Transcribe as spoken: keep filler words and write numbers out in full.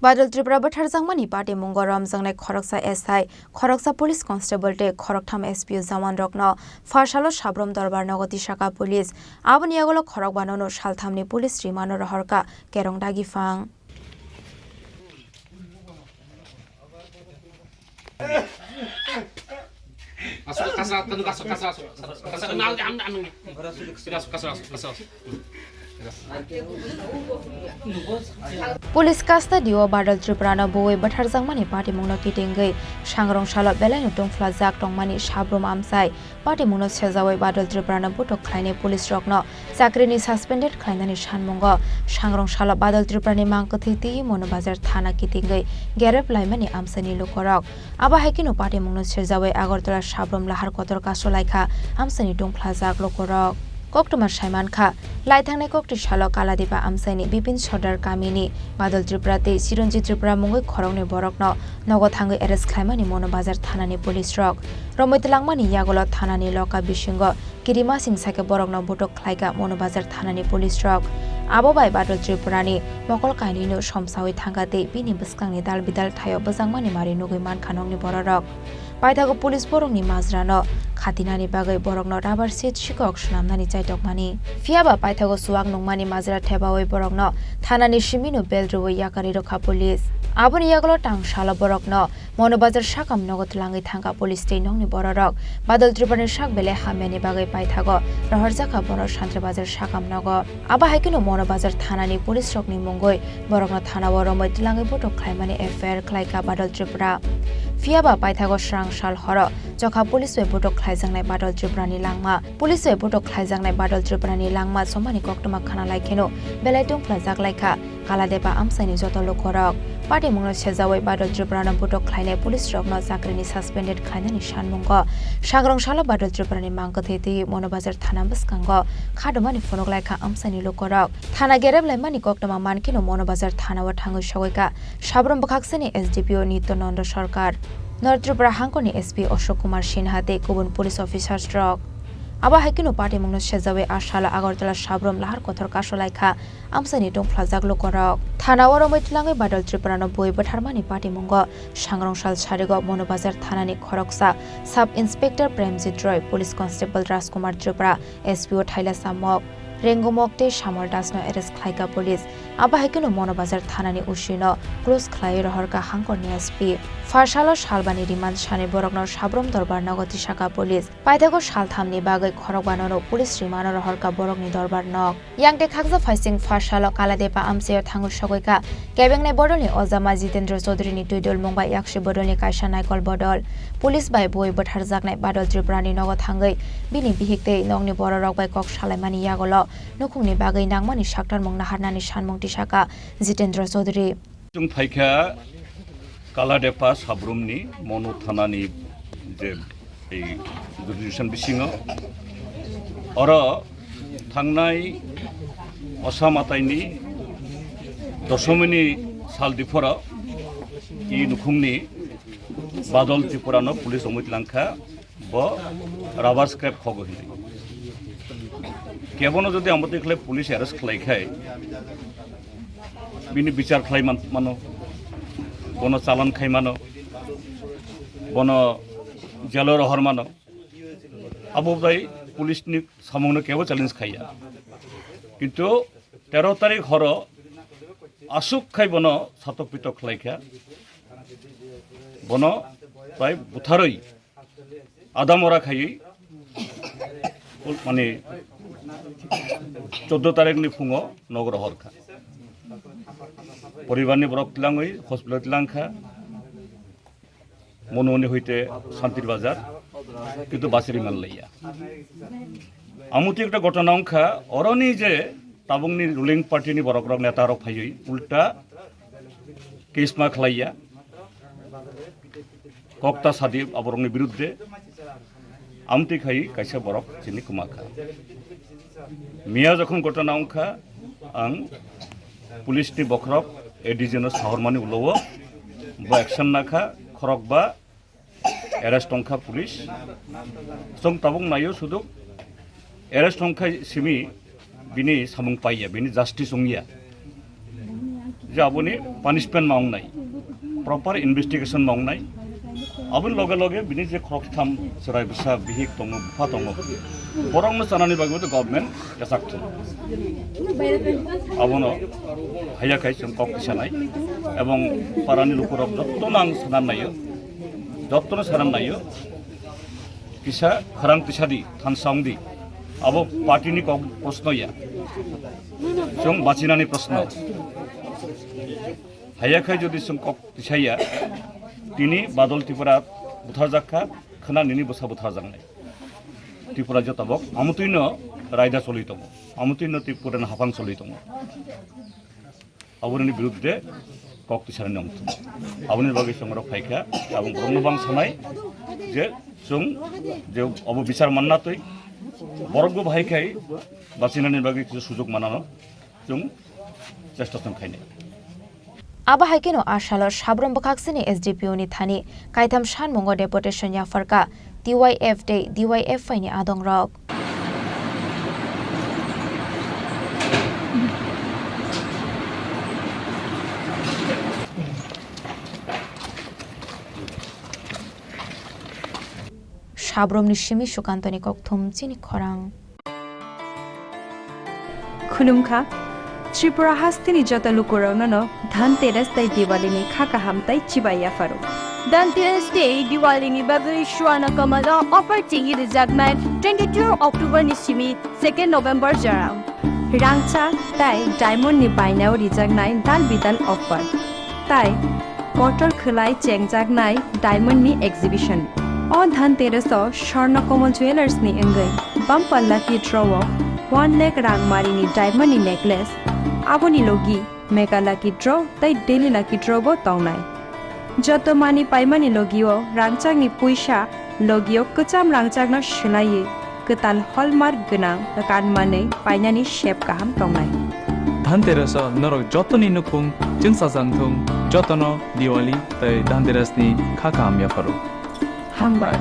Badal Tripura bwtharjakmani patimungo romjaknai khoroksa S I, khoroksa police constable tei khoroktham S P O jawanrokno pharsalo Sabrom Dorbar nogo tisaka police. Aboni yagulo khorokbanono salthamni police rimano rohorkha kerong dagi phang. Police custody-o Badal Tripurano buwi bwtharjakmani patimungno kitingwi sangrong salo belaino tungphlajak tongmani Sabrom amchai patimungno sejawi Badal Tripurano butok khlainai police rokno chakrini suspended khlainani sanmungo sangrong salo Badal Tripurani mangkwthwi twiwi Monobazar thana kitingwi gerep laimani amchaini lukorok. Abo hai kheno patimungno sejawi Agartala Sabrom lahar kotor kaso laikha amchaini tungphlajak lukurok. Koktwma saimankha, laithangnai koktwi salo Kaladeba amchaini Bipin Sordar kamini Badal Tripura tei Chiranjit Tripura mungwi khoroknwi borokno nogo thangwi arrest khlaimani Monobazar thanani police rok. Romwi twlangmani yagulo thanani loka bisingo Kirimasing sakhe borokno butok khlaikha Monobazar thanani police rok. Abo bai Badal Tripurani mokol kainwino somsawi thangkha tei bini bwskangni dal bidal thaio bwjakmani mari nugwi mankha nokni bororok. Paithago police borokni majrano khatinani bagwi borokno rubber sheet sikok swnamnani chaitokmani. Phiyaba paithago chuwak nungmani majra thebawi borokno thanani simino bel rwui yakarwi rwkha police. Aboni yagulo tang salo borokno Monobazar sakam nogo twlangwi thangkha police tei nokni bororok. Badal Tripurani sak belai hamyani bagwi paithago rohorjakha bono Santri Bazar sakam nogo. Abo hai kheno Monobazar thanani police rokni mungwi borokno thanao romwi twlangwi butok khlaimani F I R khlaikha Badal Tripura. Phiyaba paithago srang sal horo chokha police bai butok khlaijaknai Badal Tripurani langma. Police bai butok khlaijaknai Badal Tripurani langma chomani koktwma khna lai kheno belai tungphlajak laikha Kaladeba amchaini joto lukurok. Patimungno sejawi Badal Tripurano butok khlainai police rokno chakrini suspended khlainani sanmungo sangrong salo Badal Tripurani mangkwthwi twiwi Monobazar thana bwskango khadomani phunuk laikha amchaini lukurok. Thana gerep laimani koktwma mankheno Monobazar thanao thangwi sogwikha Sabrom bwkhaksani S D P O Nityananda Sarkar, North Tripura hangkorni S P Ashok Kumar Sinha tei kubun police officers rok. Abo hai kheno patimungno sejawi a salo Agartala Sabrom lahar kotor kaso laikha amchaini tungphlajak lukurok. Thanao romwi twlangwi Badal Tripurano buwi bwtharmani patimungo sangrong sal sarigo Monobazar thanani khoroksa Sub Inspector Premjit Roy, Police Constable Rajkumar Tripura, S P O Thaila Samok, Rengo Mok tei Samol Dasno arrest khlaikha police. Abo hai kheno Monobazar thanani O C no close khlaiwi rohorkha hangkorni S P. Pharsalo salbani remand sanai borokno Sabrom Dorbar nogo tisaka police. Paithago salthamni bagwi khorokbanono police rimano rohorkha borokni dorbar nok. Yang tei khaksa phaising pharsalo Kaladeba amchaio thangwi sogwikha kebengnai bodolni ojama Jitendra Chaudhuryni twi dolmung bai yaksi bodolni kaisa naikol bodol. Police bai buwi bwtharjaknai Badal Tripurani nogo thangwi bini bihik tei nokni bororok bai kok salaimani yagulo nukhungni bagwi nangmani saktarmung naharnani sanmung tisaka Jitendra Chaudhury. Chwng phaikha Kaladepa Sabrumni Monu thanani je ei jurisdiction bisingo. Oro thangnai Osa Mataini Dosomini sal diphoro i nukhungni Badal Tripurano police romwi tlangkha. Bo rubber scrap khogo hinwi. Kebono jodi amotwi khlai police arrest khlai khai, bini bichar khlai man-, mano, bono chalan khai mano, bono jelo rohor mano. Abo bai police ni samungno kebo challenge khaiya. Kintu tero tarik horo aswk khai bono satok pitok khlai kha. Bono bai butharwi Adamora khaiwi, mane, choddo tarikni phungo nogo rohor kha. Poribarni borok tlangwi hospital tlang kha. Mononi hoite Santir Bazar, kintu bachiri manlaiya. Amuti ekta ghotona wngkha, oroni je tabukni ruling party ni borok rok, neta rok phaiwi ulta case ma khlaiya. Kokta sadi aborokni biruddhe amtwi khai kaisa borok chini kwma kha. Miya jokhon ghotona wngkha, ang police ni bokhorok A D G no sahormani ulo o bo action nakha, khorokba arrest tongkha police. Chwng tabuk naio sudu arrest tongkha simi bini samung paiya, bini justice wngya. Je aboni punishment ma wngnai, proper investigation ma wngnai. Aboni loge loge bini je khoroktham chwrai bwsa bihik tongo, bupha tongo, borokno chanani bagwi bo government kwchak thung. Abono haiya khai chwng kok tisanai, ebong parani lukurok jottono ang sanan naio, jottono sanan naio. Kisa khorang tisadi, thansa wngdi. Abo party ni kok proshno ya. Chwng bachinani proshno. Haiya khai jodi chwng kok tisaya, tini Badal Tripura butharjak kha, khwna nini bwsa butharjaknai. Tripura jotabok amotwino raida choli tongo, amotwino Tripura ni haphang choli tongo. Aboni birudde kok tisarani ongthung. Aboni bagwi chwng oro phaikha, aboni borokno bang sanai je chwng je obo bichar manna twi borokbo bahai khai bachinani bagwi kisa sujuk manano chwng chesta chwng khainai. Abo hai kheno a salo Sabrom bwkhaksini S D P O ni thani kaitham sanmungo deputation yapharkha T Y F tei D Y F I ni adongrok. Sabromni simi Sukantoni kokthum chini khorang. Khulumkha, Tripura hasteni joto lukurokno no Dhanteras tei Diwali ni kha kaham tei chibai yapharo. Dhanteras tei Diwali ni bagwi Swarna Kamal o offer chengwi rwjaknai twenty-two October ni simi second November jora. Rangchak tei diamond ni bainao rijaknai dal bidal offer. Tai kotor khwlai chengjaknai diamond ni exhibition. O Dhanteras o Swarna Kamal Jewellers ni wngwi bumper lucky draw o one lakh rang mari ni diamond ni necklace, aboni logi mega lucky draw tei daily lucky draw bo tongnai. Joto mani paimani logio rangchakni puisa logio kwcham rangchakno swlaiwi kwtal hallmark gwnang kanmanwi painani sep kaham tongnai. Dhanteras o norok jotoni nukhung chwngsajak thung, jotono Diwali tei Dhanteras ni kha kaham yapharo. Hambai.